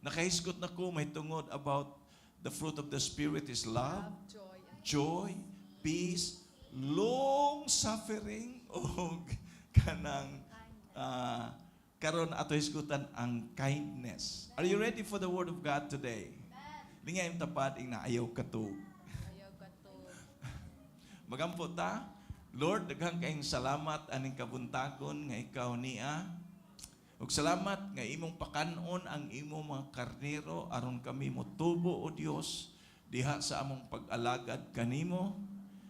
Nakahisgot na ko mahitungod about the fruit of the Spirit is love, joy, peace, long suffering, og kanang karon ato hisgutan ang kindness. Are you ready for the word of God today? Lingay imong tapad, ingna, "Ayaw katug." Ayaw katug. Magampo ta. Lord, daghang kayong salamat aning kabuntagon nga ikaw niya. Ug salamat nga imong pakanon ang imong mga karnero aron kami motubo, o Dios, diha sa among pag-alagad kanimo.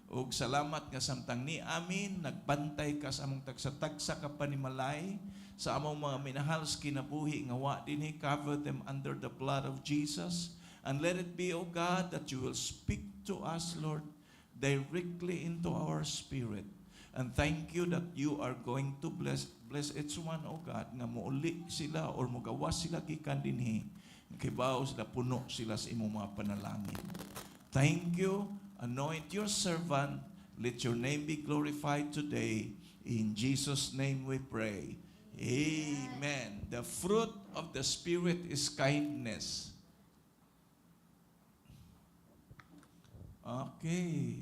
Ug salamat nga samtang ni amin nagbantay ka sa among tagsa-tagsa ka panimalay, sa among mga minahal sa kinabuhi nga wa dinhi, cover them under the blood of Jesus. And let it be, O God, that you will speak to us, Lord, directly into our spirit. And thank you that you are going to bless each one, O God, nga muuli sila or mugawas sila gikan dinhi. Kibaw sila, puno sila sa imong mga panalangin. Thank you. Anoint your servant. Let your name be glorified today. In Jesus' name we pray. Amen. The fruit of the Spirit is kindness. Okay.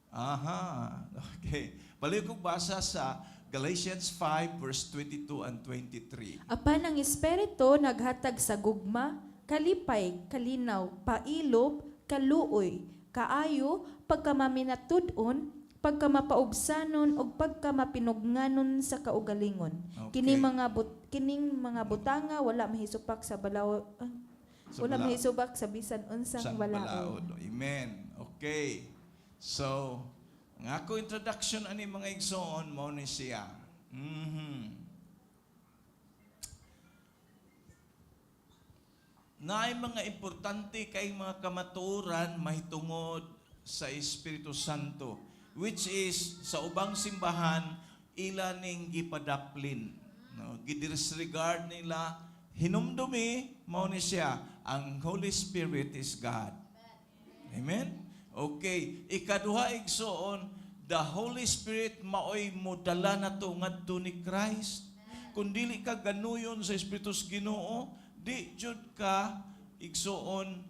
Aha. Okay. Balik kong basa sa Galatians 5 verse 22 and 23. Apan ang Espiritu naghatag sa gugma, kalipay, kalinaw, pailob, kaluoy, kaayo, pagkamaminatud-on, pagkamapaubsanon ug pagkamapinugnganon sa kaugalingon. Kining mga butanga wala mahisupak sa balaod, Sa wala mahisubak sa bisan unsang Sang balaod. Balaod. Amen. Okay. So, ang ako introduction ani, mga igsoon, mao ni siya. Naay mga importante kay mga kamatuoran mahitungod sa Espiritu Santo, which is sa ubang simbahan ila ning gipadaplin, no, gidisregard nila. Hinumdumi, mao ni siya, ang Holy Spirit is God. Amen. Okay, ikaduha, igsoon, the Holy Spirit maoy modala nato ngadto ni Christ. Kung dili ka ganuyon sa Espiritu sa Ginoo, di jud ka, igsoon,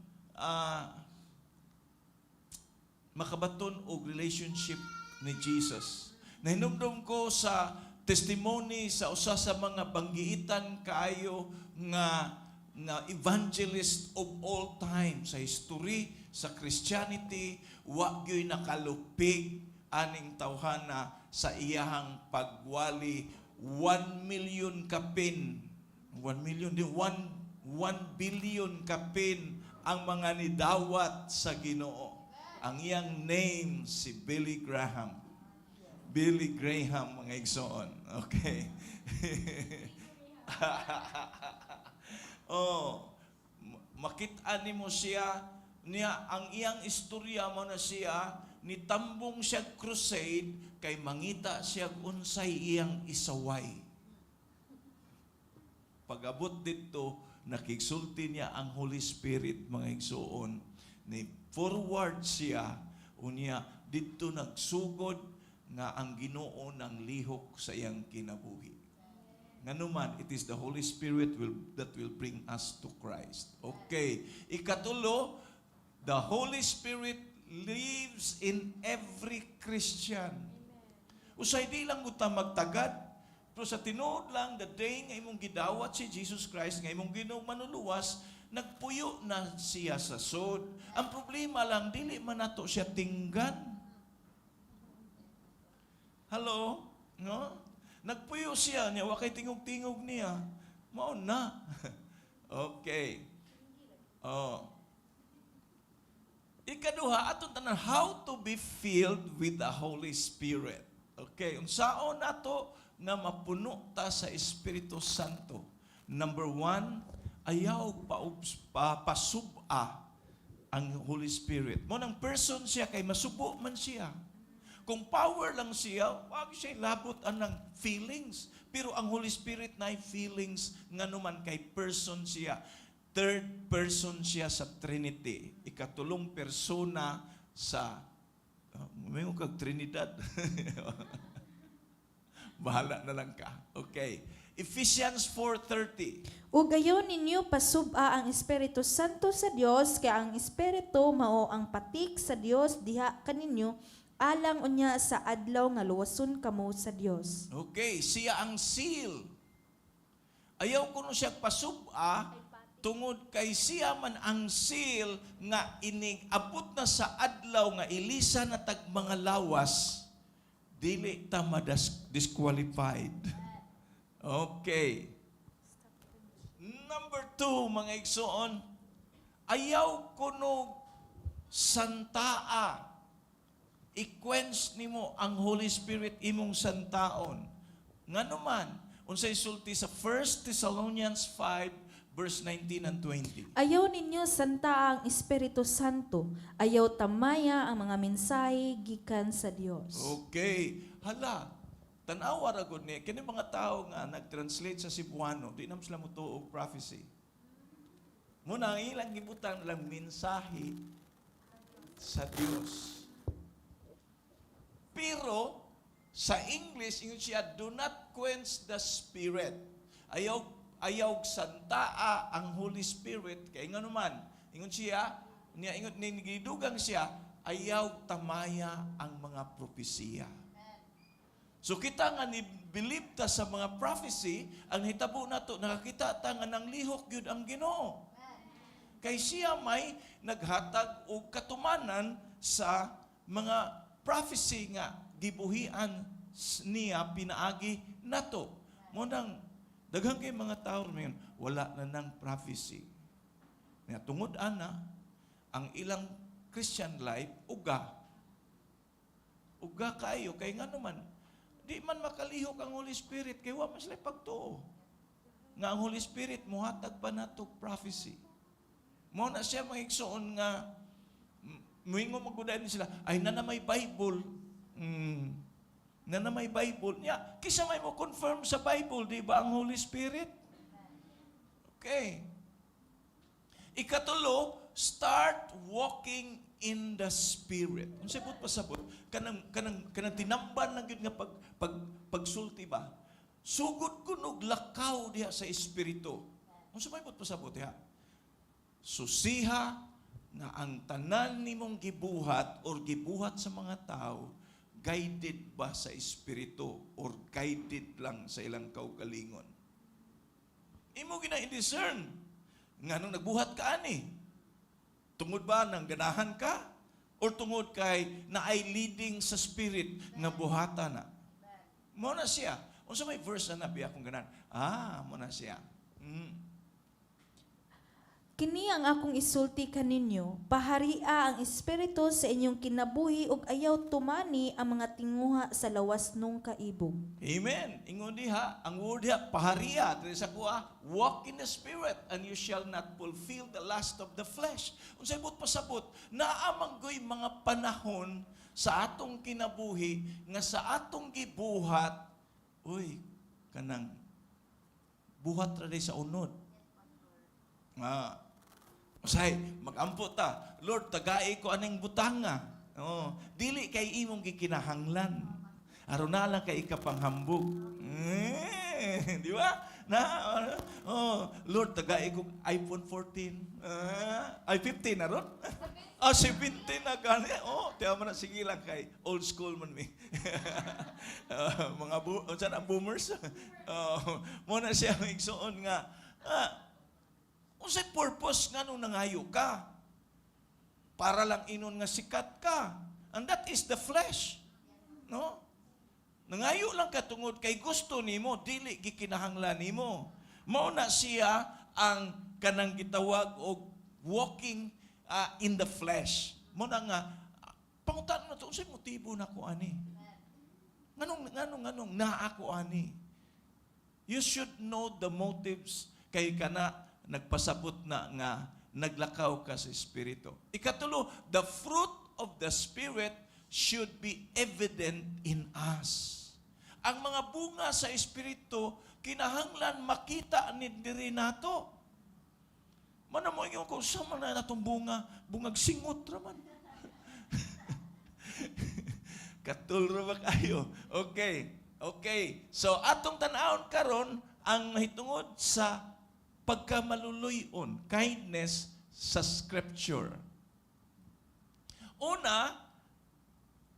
makabaton og relationship ni Jesus. Nahinumdum ko sa testimony sa usa sa mga banggiitan kaayo nga nga evangelist of all time sa history sa Christianity. Wa gyoy nakalupig aning tawhana sa iyahang pagwali. 1 million kapin, 1 million di, 1 billion kapin ang mga nidawat sa Ginoo. Ang iyang name si Billy Graham. Billy Graham, mga igsoon. Okay. Oh, makita nimo siya niya, ang iyang istorya mo na siya nitambong siya crusade kay mangita siya unsay iyang isaway. Pag-abot dito, nakigsulti niya ang Holy Spirit, mga igsoon. Ni forward siya, unya didto nagsugod nga ang Ginoo nang lihok sa iyang kinabuhi. Nganuman, it is the Holy Spirit that will bring us to Christ. Okay. Ikatulo, the Holy Spirit lives in every Christian. Usay di lang uta magtagad, pero sa tinuod lang, the day nga imong gidawat si Jesus Christ, nga imong Ginoong manuluwas, nagpuyo na siya sa sod. Ang problema lang, dili man nato siya tinggan. Hello? No? Nagpuyo siya niya, wa kay tingog-tingog niya. Mao na. Okay. Oh. Ikaduha, atong tanan, how to be filled with the Holy Spirit. Okay, unsaon nato nga mapuno ta sa Espiritu Santo? Number one, ayaw pasub-a ang Holy Spirit. Mao nang person siya kay masubo man siya. Kung power lang siya, wag siya labot anang feelings. Pero ang Holy Spirit na feelings nganuman kay person siya. Third person siya sa Trinity. Ikatulong persona sa may kag Trinidad. Bahala na lang ka. Okay. Ephesians 4:30. Ug ayaw ninyo pasub-a ang Espiritu Santo sa Dios, kay ang Espiritu mao ang patik sa Dios diha kaninyo alang unya sa adlaw nga luwason kamo sa Dios. Okay, siya ang seal. Ayaw kuno siya pasub-a tungod kay siya man ang seal nga inig abot na sa adlaw nga ilisa na tag mga lawas, dili ta madas disqualified. Okay. Number 2, mga igsoon, ayaw kuno santaa, i-quench nimo ang Holy Spirit, imong santaon. Ngano man, unsay sulti sa 1 Thessalonians 5 verse 19 and 20? Ayaw ninyo santa ang Espiritu Santo. Ayaw tamaya ang mga mensahe gikan sa Dios. Okay. Hala, tanawa ra gud ni kini mga tao nga nag-translate sa Cebuano, di naman sila motuo og prophecy. Muna ang ilang gibutang lang mensahe sa Dios. Pero sa English, ingon siya, "Do not quench the Spirit." Ayaw santaa ang Holy Spirit kay ngano man, ingon siya, niya ingon ni gidugang siya, ayaw tamaya ang mga propesiya. So kita nga ni believe ta sa mga prophecy, ang hitabo nato, nakakita ta nga nang lihok gyud ang Ginoo. Kay siya may naghatag og katumanan sa mga prophecy nga gibuhian niya pinaagi nato. Mo nang daghan kay mga tao ngayon, wala na nang prophecy. Nga tungod ana, ang ilang Christian life uga. Uga kayo kay ngano man di man makalihok ang Holy Spirit kay wa man sila pagtuo nga ang Holy Spirit muhatag pa nato prophecy. Mo na siya, mga igsoon, nga muingon magudayon sila, ay na na may Bible. Na na may Bible. Nya, kisa may mo confirm sa Bible, di ba ang Holy Spirit? Okay. Ikatulo, start walking in the Spirit. Unsay buot pasabot? Kanang tinamban lang gyud nga pag pag pagsulti ba? Sugod kunog lakaw diha sa Espiritu. Unsa may buot pasabot diha? Susiha nga ang tanan nimong gibuhat or gibuhat sa mga tao, guided ba sa Espiritu or guided lang sa ilang kaugalingon. Imo gina i-discern nganong nagbuhat ka ani. Tungod ba nang ganahan ka or tungod kay naay leading sa Spirit nga buhata na? Mo na siya. Unsa may verse na nabi akong ganan? Ah, mo na siya. Kini ang akong isulti kaninyo, paharia ang Espiritu sa inyong kinabuhi ug ayaw tumani ang mga tinguha sa lawas nung kaibog. Amen. Ingon diha, ang word diha, paharia. Diri sa kuha, walk in the Spirit and you shall not fulfill the lust of the flesh. Unsay buot pasabot, naa man goy mga panahon sa atong kinabuhi nga sa atong gibuhat, uy, kanang buhat ra day sa unod. Nga, usahay, magampo ta, "Lord, tagai ko aning butanga." Oh, dili kay imong gikinahanglan. Aron na lang kay ikapanghambog. Eh, di ba? Na, oh, "Lord, tagai ko iPhone 14." Ah, ay, 15 na ron? Ah, 17 na gani. Oh, tiyan mo na, sige lang kay old school man mi. Ah, mga unsa na, boomers? Oh, mo na siya ang igsuon nga unsay purpose nga nung nangayo ka? Para lang inon nga sikat ka. And that is the flesh. No? Nangayo lang ka tungod kay gusto nimo, dili gikinahanglan nimo. Mao na siya ang kanang gitawag og walking in the flesh. Mao na nga pangutan na to, unsay motibo nako ani? Nganong naa ako ani? You should know the motives kay kana nagpasabot na nga naglakaw ka sa Espiritu. Ikatulo, the fruit of the Spirit should be evident in us. Ang mga bunga sa Espiritu, kinahanglan makita ni diri nato. Mana mo ingon kung sa man na natong bunga, bungag singot ra man. Katul ra ba kayo? Okay. Okay. So atong tan-awon karon Ang mahitungod sa pagkamaluluyon, kindness sa Scripture. Una,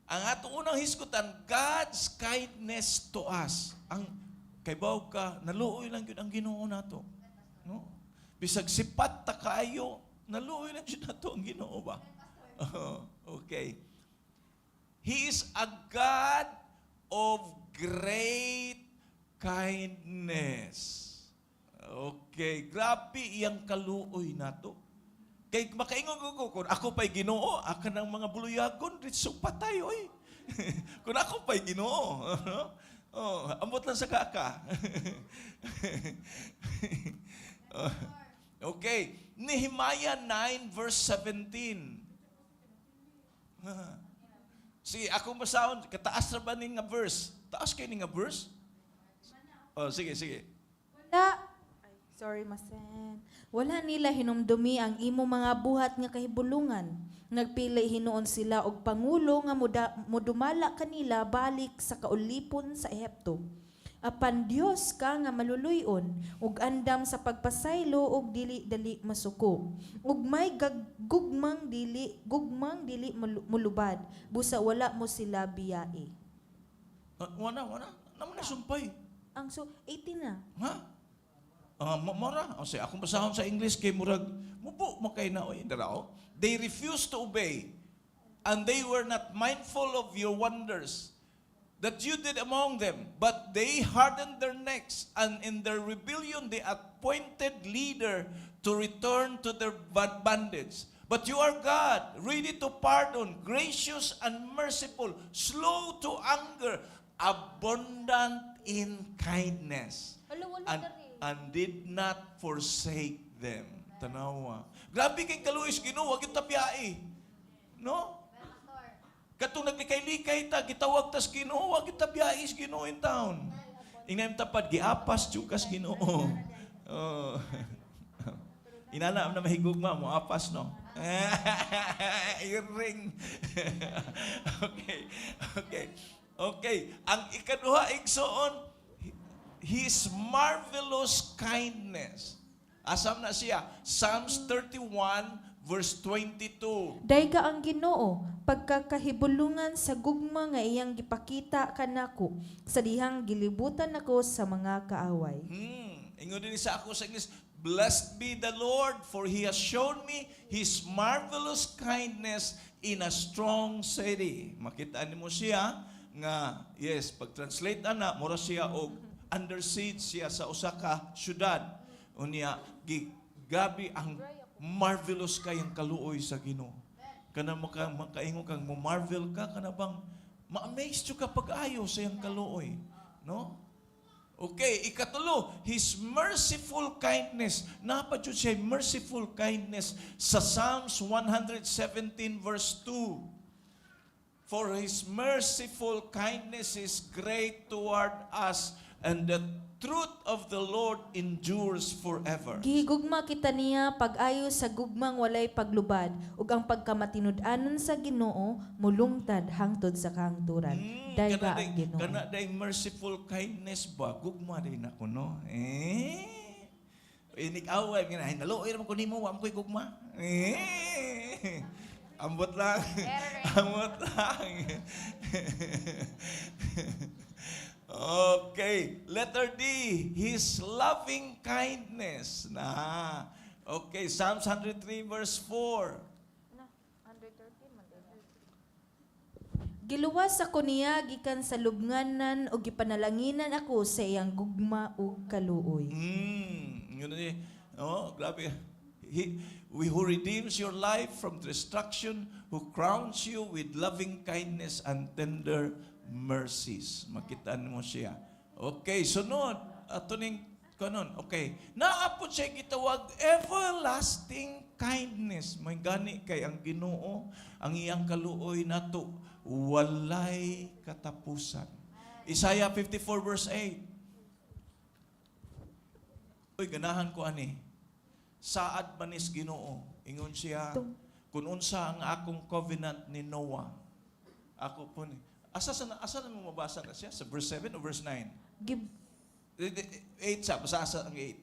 ang atong unang hisgutan, God's kindness to us. Ang kaybaw ka, naluoy lang gyud ang Ginoo nato. No? Bisag sipat ta kaayo, naluoy lang gyud nato ang Ginoo ba? Okay. He is a God of great kindness. Okay, grabe iyang kaluoy nato. Kay makaingon ko, kung ako pa'y Ginoo, aka ng mga buluyagon, diretso patay, oy. Kung ako pa'y Ginoo. Oh, ambot lang sa kaka. Okay, Nehemiah 9 verse 17. Sige, ako basahon, kataas ra ba ni nga verse? Taas kay ni nga verse? Oh, sige, sige. Wala. Ay, sorry, Masen. Wala nila hinumdumi ang imo mga buhat nga kahibulungan. Nagpili hinuon sila og pangulo nga mudumala kanila balik sa kaulipon sa Ehipto. Apan Dios ka nga maluluyon ug andam sa pagpasaylo ug dili dali masuko. Ug may gugmang dili mulubad busa wala mo sila biyai. Ah, wala, wala. Naman na sumpay. Ang so 18 na. Ha? Ah, mora. O sige, akong basahon sa English kay murag mubo mo kay na oy dara oh. They refused to obey and they were not mindful of your wonders that you did among them, but they hardened their necks, and in their rebellion they appointed leader to return to their bondage. But you are God, ready to pardon, gracious and merciful, slow to anger, abundant in kindness Wala, wala diri. And did not forsake them. Tanawa. Grabe kay kaluoy sa Ginoo, wag yung tapyai. No? Katong naglikay-likay ta, gitawag tas Ginoo, wag yung tapyai sa Ginoo in town. Ingnan tapad, giapas jud kas Ginoo. Oh. Inana na mahigugma mo apas, no. Iring. Okay. Ang ikaduha, igsoon, His marvelous kindness. Asam na siya? Psalms 31 verse 22. Dayga ang Ginoo pagkakahibulungan sa gugma nga iyang gipakita kanako sa dihang gilibutan ako sa mga kaaway. Ingon din sa ako sa English, "Blessed be the Lord, for He has shown me His marvelous kindness in a strong city." Makita nimo siya nga, yes, pag-translate ana, mura siya og under siege siya sa usa ka syudad. Unya, grabe ang marvelous kayang kaluoy sa Ginoo. Kana makaingon kang mo marvel ka, kana bang ma-amaze jud ka pag-ayo sa iyang kaluoy, no? Okay, ikatulo, His merciful kindness. Napa jud siya merciful kindness sa Psalms 117 verse 2. "For His merciful kindness is great toward us, and the truth of the Lord endures forever." Gihigugma kita niya pag-ayo sa gugmang walay paglubad ug ang pagkamatinud-anon sa Ginoo mulungtad hangtod sa kahangturan. Dayga kana ang Ginoo. Kana day merciful kindness ba? Gugma din ako, no? Eh. Inig away nga ay naluoy ra man ko nimo, wa man ko'y gugma. Eh. Ambot lang. Ambot lang. Okay, letter D, His loving kindness. Na. Okay, Psalms 103 verse 4. Giluwas ako niya gikan sa lubnganan ug gipanalanginan ako sa iyang gugma ug kaluoy. Yun ni, oh, grabe. Who redeems your life from destruction, who crowns you with loving kindness and tender mercies. Makita mo siya. Okay, sunod. Ato ning kanon. Okay. Naa pod siya gitawag everlasting kindness. May gani kay ang Ginoo, ang iyang kaluoy nato walay katapusan. Isaiah 54 verse 8. Uy, ganahan ko ani. Saad manis Ginoo. Ingon siya, "Kung unsa ang akong covenant ni Noah." Ako po ni. Asa na mo mabasa na siya? Sa verse 7 o verse 9? Gib, 8 sa, basa sa ang 8.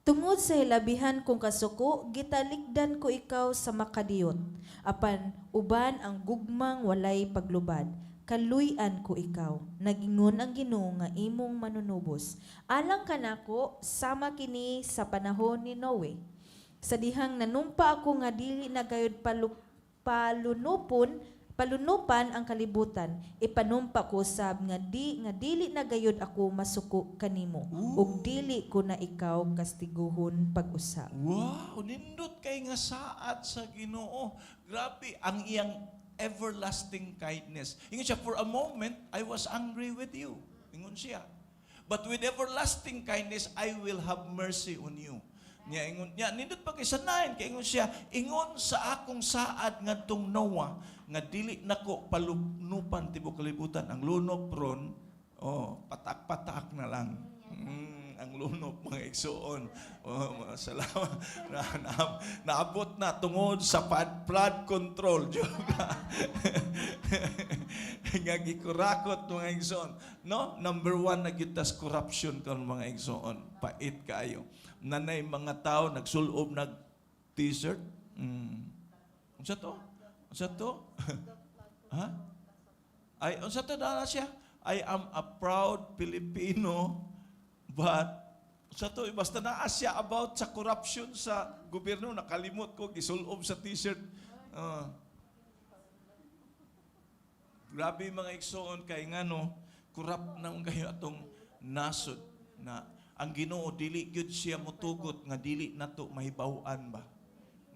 Tungod sa hilabihan kong kasuko, gitalikdan ko ikaw sa makadiyot. Apan uban ang gugmang walay paglubad, kaluy-an ko ikaw. Nagingon ang Ginoo nga imong manunubos. Alang kanako, sama kini sa panahon ni Noe. Sa dihang nanumpa ako nga dili na gayud palunupan ang kalibutan, ipanumpa ko sab nga dili na gayud ako masuko kanimo ug dili ko na ikaw kastiguhon pag-usab. Wow, nindot kay nga saad sa Ginoo. Grabe ang iyang everlasting kindness. Ingon siya, "For a moment, I was angry with you." Ingon siya. "But with everlasting kindness, I will have mercy on you." Niya ingon niya, nindot pa kay sa 9, kay ingon siya, "Ingon sa akong saad ngadtong Noah nga dili nako palunupan tibok kalibutan." Ang lunop ron, oh, patak-patak na lang. Ang lunop, mga igsuon. Oh, mga salamat. Naabot na tungod sa flood control. Joke na. Nga gikurakot, mga igsuon. No? Number one na gyud tas corruption karon, mga igsuon. Pait kaayo. Nanay mga tao nagsulob nag t-shirt. Unsa to? Unsa to? Ha? Ay, unsa to dala siya? "I am a proud Filipino, but" sa to, basta naa siya about sa corruption sa gobyerno, nakalimot ko, gisulob sa t-shirt. Grabe, mga igsoon, kay ngano, corrupt na kayo atong nasod na ang Ginoo dili gyud siya motugot nga dili nato mahibaw-an ba,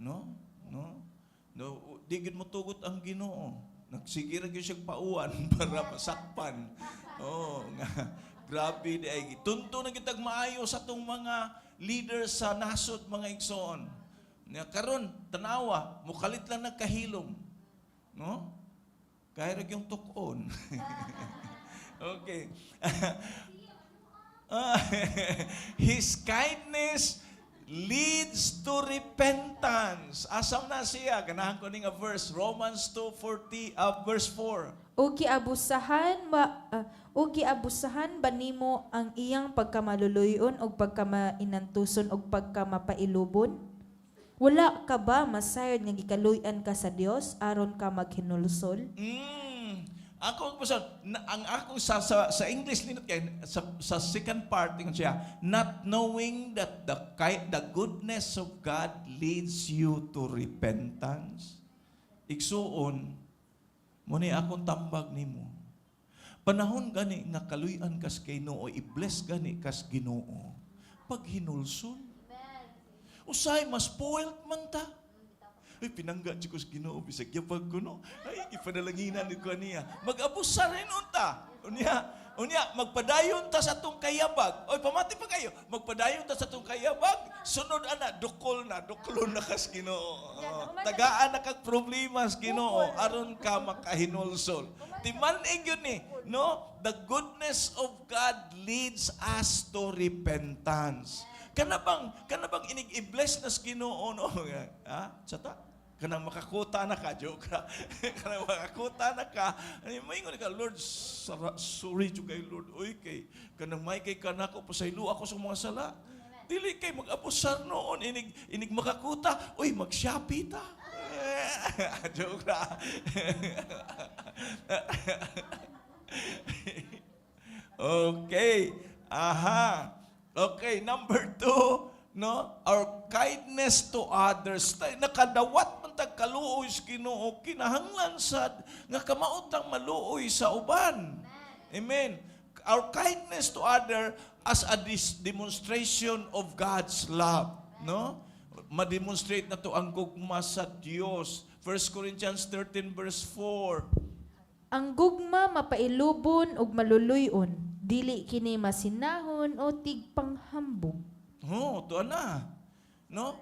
no? No, no, di gyud motugot ang Ginoo. Nagsige ra gyud siya pauwan para masakpan. Oh, nga grabe di ay tunto na kitag maayo sa atong mga leaders sa nasod, mga igsoon. Nya karon tanawa, mukalit lang nagkahilom, no? Kaya ra yung tukon. Okay. Ah, his kindness leads to repentance. Asam na siya? Ganahan ko ni nga verse. Romans 2:40, verse 4. O giabusahan ba nimo ang iyang pagkamaluluyon og pagkamainantuson og pagkamapailubon? Wala ka ba masayod nga gikaluy-an ka sa Dios aron ka maghinulsol? Ako basta na, ang akong sa English nindot kay sa second part, ingon siya, "Not knowing that the goodness of God leads you to repentance." Igsuon, mo ni akong tambag nimo. Panahon gani nga kaluy-an kas Ginoo, i-bless gani kas Ginoo. Paghinulsol. Usay mas spoiled man ta. Ay, pinangga ko sa Ginoo, bisag yabag ko, no. Ay, gipanalanginan ko niya. Mag-abusar rin unta. Unya, magpadayon ta sa atong kayabag. Oy, pamati pa kayo. Magpadayon ta sa atong kayabag. Sunod ana, dukol na, duklon na kas Ginoo. Oh, tagaan na kag problema sa Ginoo aron ka makahinulsol. Timan-ig yun eh, no? The goodness of God leads us to repentance. Kana bang inig i-bless na sa Ginoo, no? Ha? Sa ta? Kanang makakuta na ka, joke ka. Kanang makakuta na ka, ay, maingon ka, "Lord, sorry jud kay Lord. Uy, kay, kanang may kay kanako, pasaylo ako sa mga sala." Dili kay mag-abusar noon, inig makakuta, uy, mag-Shopee ta. Joke ra. Okay. Aha. Okay, number 2, no? Our kindness to others. Nakadawat man tag kaluoy sa Ginoo, kinahanglan sad nga kamaotang maluoy sa uban. Amen. Our kindness to other as a demonstration of God's love, no? Ma-demonstrate na to ang gugma sa Dios. 1 Corinthians 13 verse 4. Ang gugma mapailubon ug maluluy-on, dili kini masinahon o tigpanghambog. Oh, to na. No?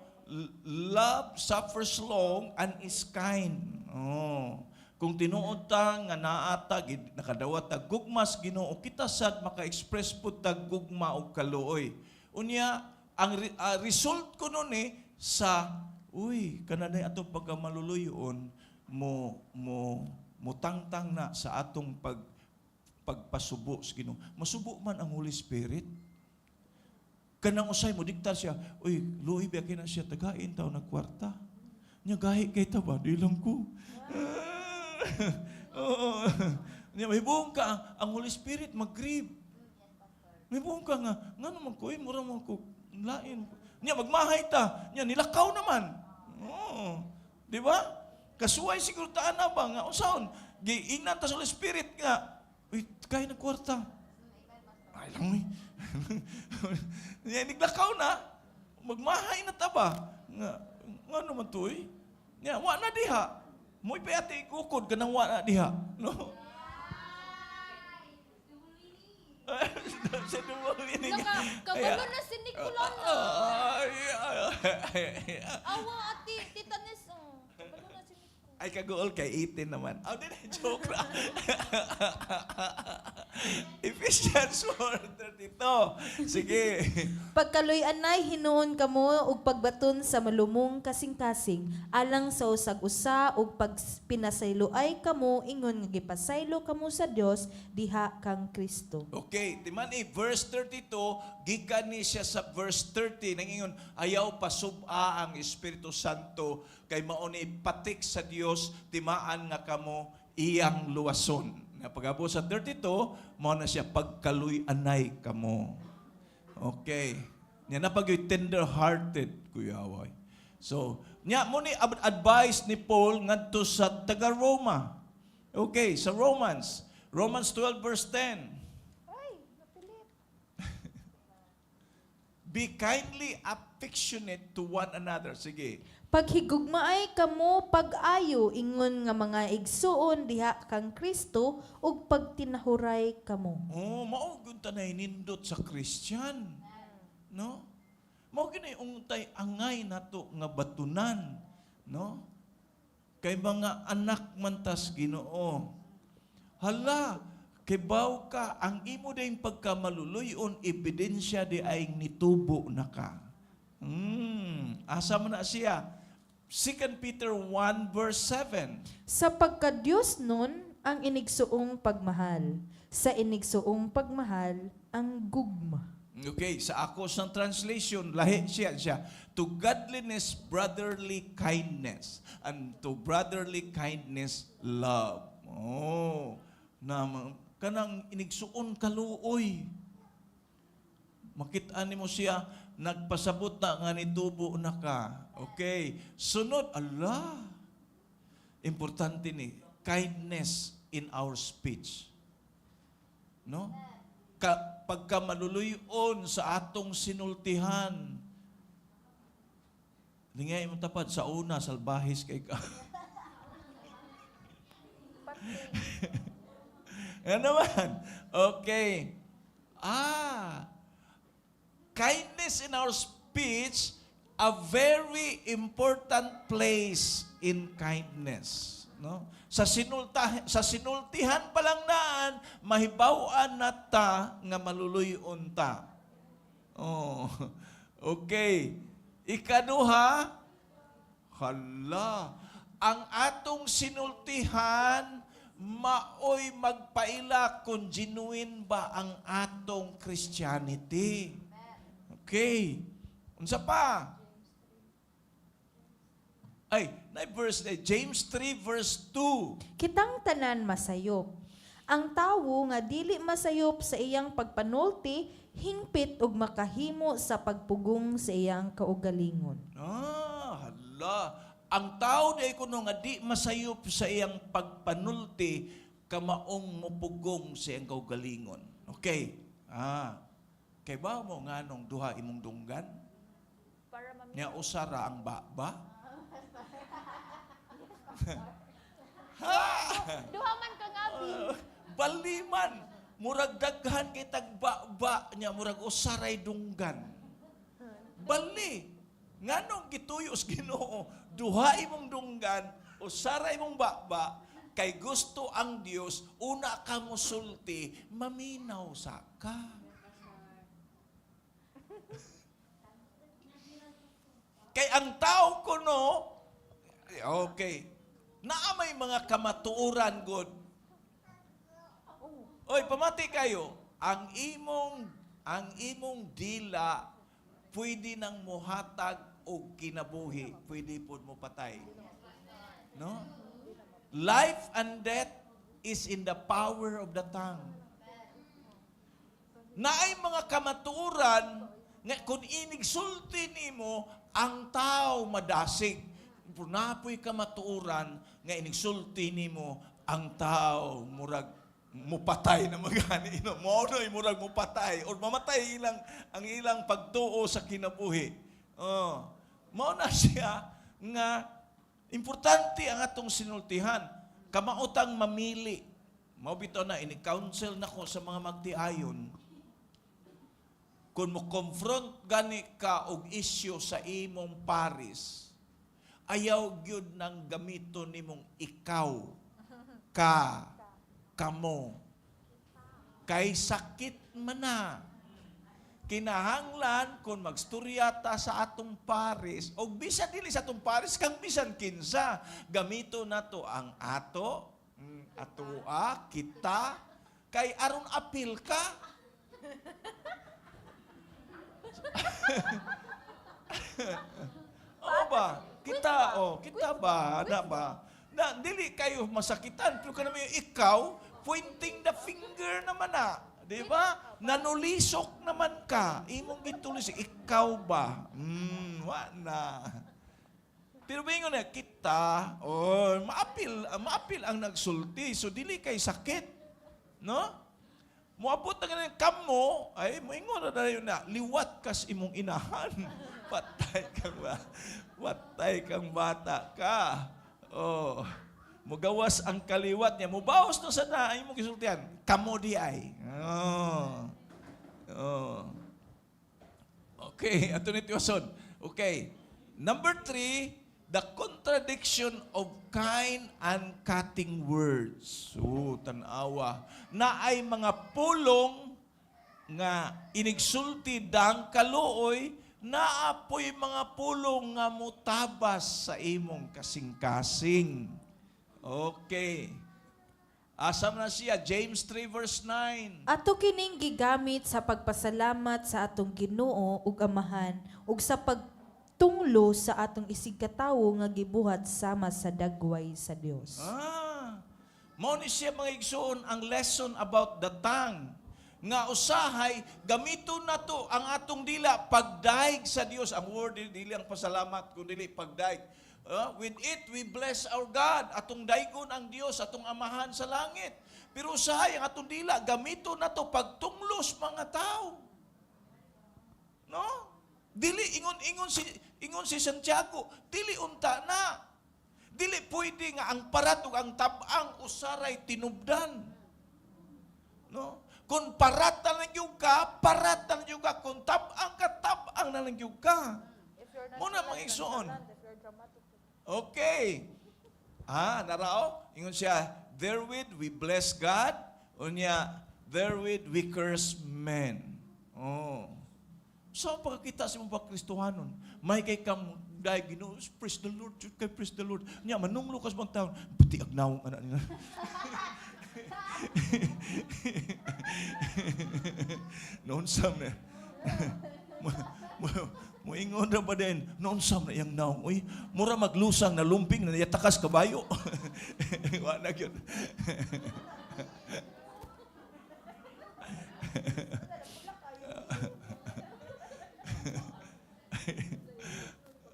Love suffers long and is kind. Oh. Kung tinuod ta nga naa ta nakadawat ta gugma sa Ginoo, kita sad maka-express pud tag gugma og kaluoy. Unya ang result ko nun eh sa uy kananay atong pagkamaluluyon mo mo mutangtang na sa atong pag Pagpasubo sa Ginoo. Masubo man ang Holy Spirit. Kanang usay mo diktar siya, "Uy, luoy ba kina siya, tagain taw nag kwarta." Nya gahi kay ta ba, di lang ko. Oo. Nya mahibong ka ang Holy Spirit mag-grieve. Mahibong ka nga, nga naman ko, eh, mura man ko, lain. Nya magmahay ta, nya nilakaw naman. Oo. Di ba? Kasuway siguro taan na ba nga unsaon? Giingnan ta sa Holy Spirit nga, "Uy, kay ng kwarta." Ay lang eh. Nya niglakaw na, magmahay na ta ba? Nga, nga naman to eh. Nya, wa na diha. Mo'y payati ikukod kanang wa na diha. No? Sa duwawin. Naka, kabalo na si Nicola na. Ay, ay, ay, ay. Awa, ati, Tita Nes, oh. Kabalo na si Nicola. Ay, kagool kay 18 naman. Oh, di na, joke ra. Ephesians 4:32. Sige. Pagkaluy-anay hinuon kamo ug pagbaton sa malumong kasing-kasing alang sa usag-usa ug pag pinasayloay kamo ingon nga gipasaylo kamo sa Dios diha kang Kristo. Okay, timan eh, verse 32, gikan ni siya sa verse 30, nangingon, ayaw pasub-a ang Espiritu Santo, kay mao ni patik sa Dios, timaan nga kamo iyang luwason. Nga pag-abot sa 32, mao na siya pagkaluy-anay kamo. Okay. Nya na pag tender-hearted, Kuya Away. So, nya mo ni advice ni Paul ngadto sa taga Roma. Okay, sa Romans. Romans 12 verse 10. Ay, napilit. Be kindly affectionate to one another. Sige. Paghigugmaay kamo pag-ayo ingon nga mga igsuon diha kang Kristo ug pagtinahuray kamo. Oh, mao gyud tanay nindot sa Christian. No? Mao gyud untay angay nato nga batunan, no? Kay mga anak man tas Ginoo. Hala, kibaw ka ang imo ding pagkamaluluyon ebidensya di ay nitubo na ka. Asa man na siya? 2 Peter 1 verse 7. Sa pagka-Diyos nun ang inigsuong pagmahal. Sa inigsuong pagmahal ang gugma. Okay, sa ako sang translation, lahi siya siya. To godliness, brotherly kindness. And to brotherly kindness, love. Oh, na kanang inigsuon kaluoy. Makita nimo siya, nagpasabot na nga nitubo na ka. Okay. Sunod, Allah. Importante ni, kindness in our speech. No? Pagka maluluyon sa atong sinultihan, lingay mo tapad sa una, salbahis kay ka. Ano naman? Okay. Kindness in our speech, a very important place in kindness. No? Sa sinultihan pa lang naan, mahibaw-an na ta nga maluluyon ta. Oh. Okay. Ikaduha, hala, ang atong sinultihan maoy magpaila kung genuine ba ang atong Christianity. Okay. Unsa pa? Ay, na verse eh, James 3 verse 2. Kitang tanan masayop. Ang tawo nga dili masayop sa iyang pagpanulti, hingpit og makahimo sa pagpugong sa iyang kaugalingon. Ah, hala. Ang tao di kuno nga di masayop sa iyang pagpanulti, kamaong mupugong sa iyang kaugalingon. Okay. Ah. Kay ba mo nganong duha imong dunggan? Para mami. Nya usara ang baba? Duha man ka nga, Bi. Baliman, murag daghan kay tagbaba nya murag usaray dunggan. Bali. Nganong gituyo sa Ginoo, duha imong dunggan, usaray imong baba, kay gusto ang Dios una ka mosulti, maminaw sa ka. Kay ang tao kuno, okay, naa may mga kamatuoran god. Oy, pamati kayo, ang imong dila pwede nang muhatag og kinabuhi, pwede pud mo patay. No? Life and death is in the power of the tongue. Naay mga kamatuoran nga kung inigsulti nimo ang tao madasig. Pero napoy kamatuoran nga inigsulti nimo ang tao murag mupatay na magani, no? Mao na murag mupatay or mamatay ilang ang ilang pagtuo sa kinabuhi. Oh, mao na siya nga importante ang atong sinultihan. Kamaotang mamili. Mao bitaw na ini-counsel nako sa mga magtiayon, kung mo confront gani ka og isyu sa imong paris, ayaw gyud nang gamiton nimong ikaw, ka, kamo. Kay sakit man na. Kinahanglan kung magstorya ta sa atong paris, og bisan dili sa atong paris, kang bisan kinsa, gamito nato ang ato, atoa, kita, kay aron apil ka. Oo ba? Kita, oh, kita ba? Na ba? Na, dili kayo masakitan, pero kanami yung ikaw, pointing the finger naman na. Di ba? Nanulisok naman ka. Imong gitulisok. Ikaw ba? Wa na. Pero bingon na, kita, oh, maapil, maapil ang nagsulti. So, dili kay sakit. No? Muabot na ganun, kamo, ay, moingon na dayon na, liwat kas imong inahan. Patay kang ba? Patay kang bata ka. Oh. Mugawas ang kaliwat niya. Mubawas na sa na, imong gisultihan. Kamo di ay. Oh. Oh. Okay, ato ni tiwason. Okay. Number 3, the contradiction of kind and cutting words. So, tanawa. Na ay mga pulong nga inigsulti dang kaluoy, naapoy mga pulong nga mutabas sa imong kasing-kasing. Okay. Asam na siya? James 3 verse 9. Ato kining gigamit sa pagpasalamat sa atong Ginoo ug Amahan ug sa pagtunglo sa atong isigkatawo nga gibuhat sama sa dagway sa Dios. Ah. Mao ni siya, mga igsoon, ang lesson about the tongue. Nga usahay gamiton nato ang atong dila pagdaig sa Dios. Ang word dili ang pasalamat kun dili pagdaig. With it we bless our God. Atong daigon ang Dios, atong Amahan sa langit. Pero usahay ang atong dila gamiton nato pagtunglos mga tao. No? Dili ingon si Santiago, dili unta na. Dili pwede nga ang parat ug ang tabang usaray tinubdan. No? Kung parat na lang gyud ka, parat na lang gyud ka. Kung tabang ka, tabang na lang gyud ka. Muna mga igsoon. Okay. Ah, narao? Ingon siya, therewith we bless God, unya, therewith we curse men. Oh. Sa pagkakita sa imong pagkristohanon, may kay kang dahil Ginoo, praise the Lord, kay praise the Lord. Nya manunglo ka sa mga taon, pati agnawong anak nila. Noon sam na. Moingon ra ba din, noon sam na iyang naong, uy, mura maglusang na lumping na yatakas kabayo. Wa na gyud.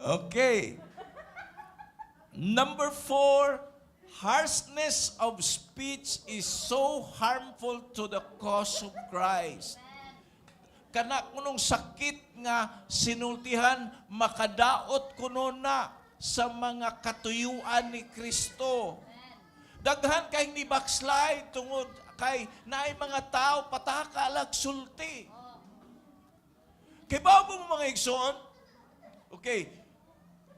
Okay. Number 4, harshness of speech is so harmful to the cause of Christ. Kana kunong sakit nga sinultihan, makadaot kuno na sa mga katuyuan ni Kristo. Daghan kay ni backslide tungod kay naay mga tao patakalag sulti. Kay ba mo, mga igsoon? Okay.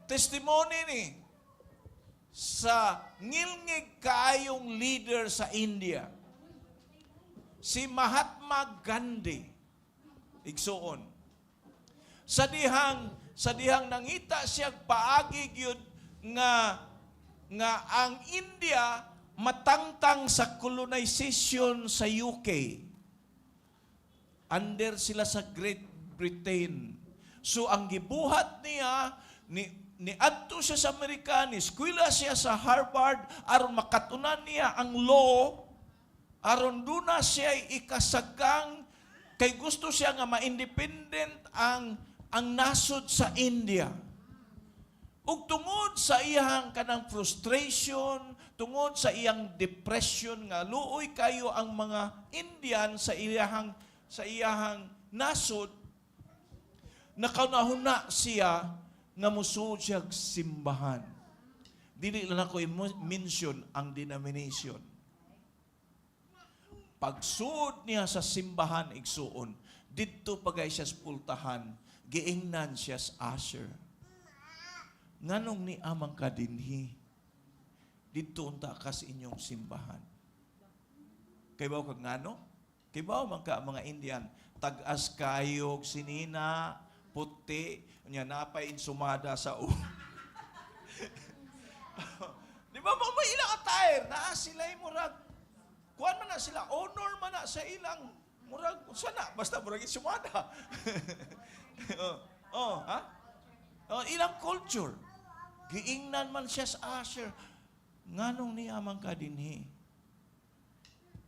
Testimony ni sa ngilngig kaayong leader sa India. Si Mahatma Gandhi. Igsuon. Sa dihang nangita siya paagi gyud nga nga ang India Matangtang sa colonization sa UK. Under sila sa Great Britain. So ang gibuhat niya, ni adto siya sa Amerika, ni eskwela siya sa Harvard aron makatunan niya ang law, aron duna siya ikasagang kay gusto siya nga ma-independent ang nasod sa India. Ug tungod sa iyang kanang frustration, tungod sa iyang depression nga luoy kayo ang mga Indian sa iyahang nasod, nakahuna siya nga musuod siya simbahan. Dili lang ako i-mention ang denomination. Pagsuod niya sa simbahan, igsuon, didto pagay siya sa pultahan, giingnan siya sa usher. "Nganong nia man ka dinhi? Didto unta ka sa inyong simbahan." Kay kag ngano? Kay man ka mga Indian, tag-as kayog sinina, puti, unya napay insumada sa ulo. Di ba mo may ilang attire? Naa sila murag kuan man na sila, honor man na sa ilang murag sana basta murag insumada. Oh, ha? Oh, ilang culture. Giingnan man siya sa usher. "Nganong nia man ka dinhi?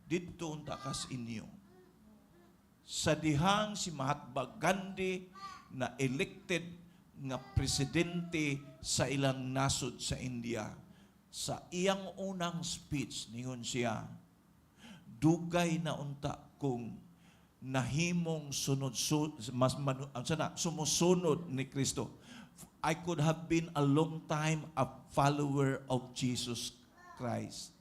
Didto unta kas inyo." Sa dihang si Mahatma Gandhi na elected nga presidente sa ilang nasod sa India, sa iyang unang speech, ningon siya, "Dugay na unta kung nahimong sunod su, mas manu, ang sana, sumusunod ni Kristo. I could have been a long time a follower of Jesus Christ.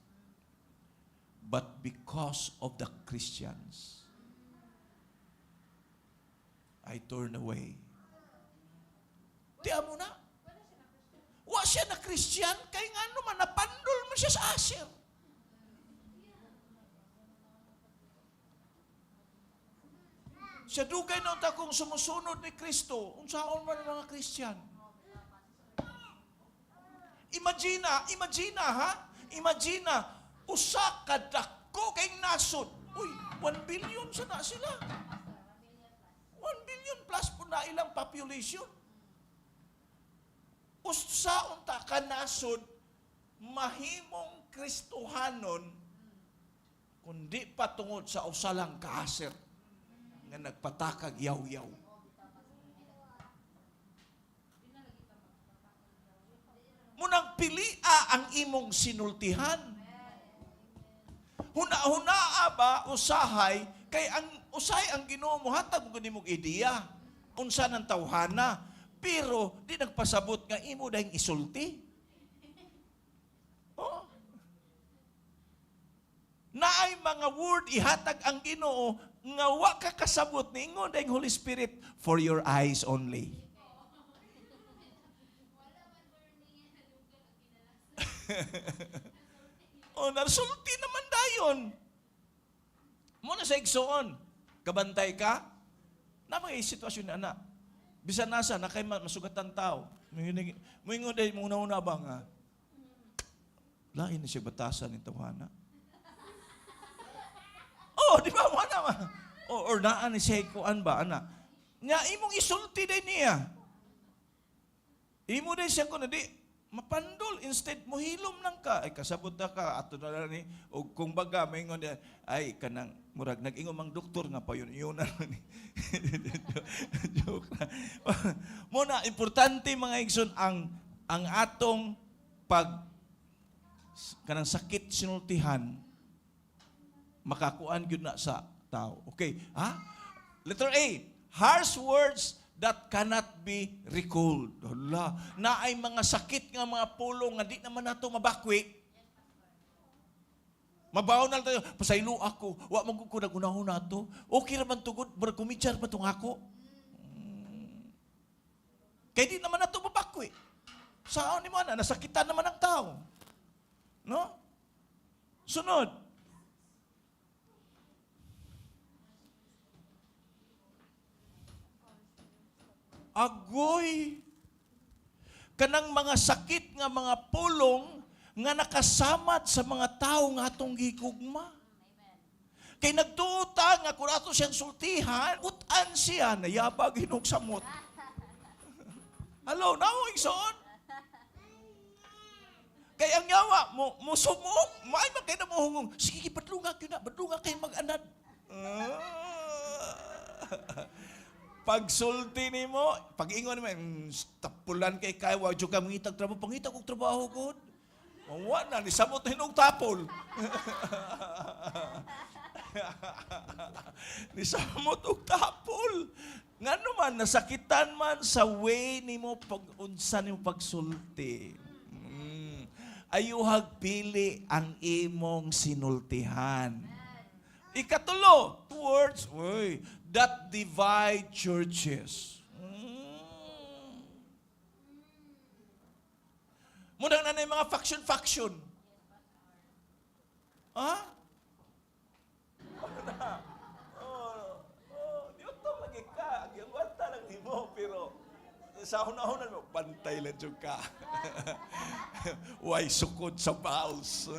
But because of the Christians, I turn away." Di mo na. Wa siya na Christian, kay nga naman, napandol mo siya sa usher. Siya, "Dugay na unta kong sumusunod ni Kristo. Unsaon man ang mga Christian?" Imagine, imagine ha? Imagine, usa ka dako kay nasod. Uy, 1 billion sa na sila. 1 billion plus po na ilang population. Usa unta ka nasod mahimong Kristohanon kundi pa tungod sa usa lang ka usher nga nagpatakag yaw-yaw. Munang pilia ang imong sinultihan. Huna-hunaa ba usahay kay ang usahay ang Ginoo mohatag mo nimong ideya unsa nang tawhana, pero di nagpasabot nga imo dahing isulti. Oh. Naay mga word ihatag ang Ginoo nga wa ka kasabot, niingon dahing Holy Spirit, "For your eyes only." Oh, nasulti naman dayon. Mo na sa igsoon. Kabantay ka? Na mga sitwasyon na ana. Bisan nasa na kay masugatan tao. Muingon dahil muna una ba nga? Lain na siya batasan ni tawhana. Oh, di ba? Wala ma. Or naa ni siya kuan ba, ana. Nya imong isulti din niya. Imo din siya kuno di mapandol, instead mohilom lang ka, ay kasabot na ka ato na lang ni o kung baga maingon niya, ay kanang murag nag-ingon mang doktor nga pa yun yun na ni. Joke na mo na. Importante, mga igsoon, ang atong pag kanang sakit sinultihan, makakuan gyud na sa tao. Okay, ha? Letter A, harsh words that cannot be recalled. Hala, naay mga sakit nga mga pulong nga di naman nato mabakwi. Mabaw na lang tayo, "Pasaylo ako, wa man ko nagunahon nato. Okay ra man tugod, murag kumidyar pa tong ako." Kay di naman nato mabakwi. Saan ni mo na, nasakitan naman ang tao. No? Sunod. Agoy. Kanang mga sakit nga mga pulong Nga nakasamad sa mga tao nga atong gigugma. Kay nagtuo ta nga kung ato siyang sultihan, ut-an siya, nayabag hinog samot. Hello, namo igsoon? Kay ang yawa, mo, mo sumok, maay man kay na mo hungong, "Sige, badlunga kayo na, badlunga kayo mag-anad." Ah. Pagsulti nimo, pag-ingon nimo, tapulan kay kay wa jud ka mangitag trabaho, pangita kog trabaho gud." Wa na ni samot hinog tapol. Ni samot og tapol. Ngano man nasakitan man sa way nimo pag unsa nimo pagsulti. Ayuhag pili ang imong sinultihan. Ikatulo, words, uy, that divide churches. Muna na yung mga faction-faction. Ha? Oh, di utong lagi ka. Giwanta lang nimo pero sa hunahuna mo, bantay lang jud ka. Way sukod sa bowels.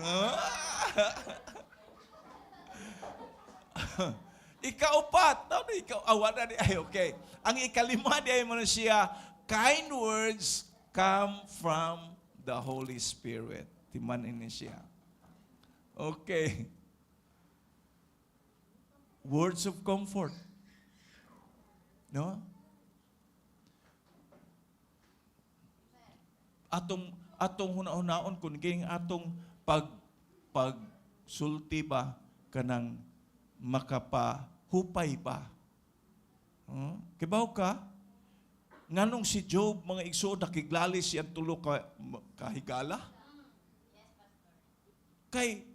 Ikaupat, no, ikaw, awa na di, ay, okay. Ang ikalima di ay mo na siya, kind words come from the Holy Spirit. Timan ini siya. Okay. Words of comfort. No? Atong huna-hunaon kung ging atong pagsulti ba kanang makapahupay ba? Kibaw ka? Nganong si Job, mga igsoon, nakiglalis siyang tulo ka kahigala? Kay